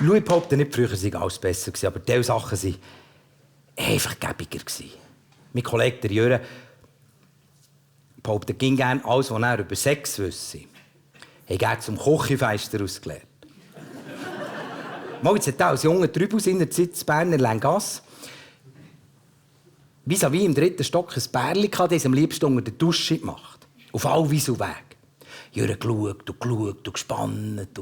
Louis behauptet nicht, früher sei alles besser gewesen, aber diese Sachen waren einfach gäbiger. Mein Kollege, der Jürgen, behauptet ging gerne alles, was er über Sex wüsste. Er hat zum Küchenfenster ausgelernt. Mal, jetzt hat er als junger Trübel seiner Zeit in Berner Länggasse vis-à-vis im 3. Stock ein Bärli gehabt, das am liebsten unter der Dusche gemacht. Auf all Wies Weg. Jürgen geschaut,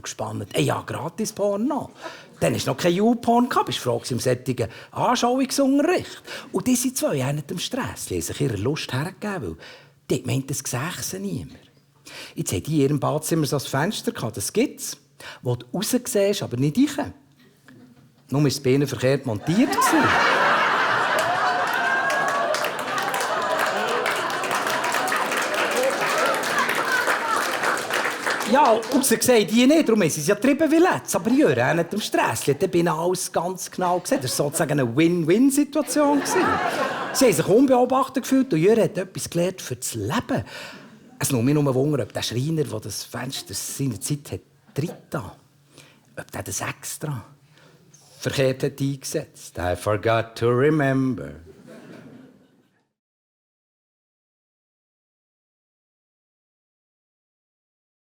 gespannt. Ey, ja, gratis Porno. Dann hast du noch kein YouPorn gehabt, bist froh im solchen Anschauungsunterricht. Und diese zwei haben dem Stress, die haben sich ihrer Lust hergegeben, weil die meint, das sähe sie niemand. Jetzt haben die in ihrem Badzimmer so ein Fenster gehabt, das gibt's, wo du raussiehst, aber nicht rein. Nur war das Bein verkehrt montiert. Ja, rausgesehen die nicht, darum haben sie es ja getrieben wie letzt. Aber Jürgen hat dem Stress, dann bin ich alles ganz genau gesehen. Das war sozusagen eine Win-Win-Situation. Sie haben sich unbeobachtet gefühlt und Jürgen hat etwas gelernt für das Leben. Es nimmt mich nur Wunder, ob der Schreiner, der das Fenster seiner Zeit hat reingetan, ob der das extra verkehrt hat eingesetzt. I forgot to remember.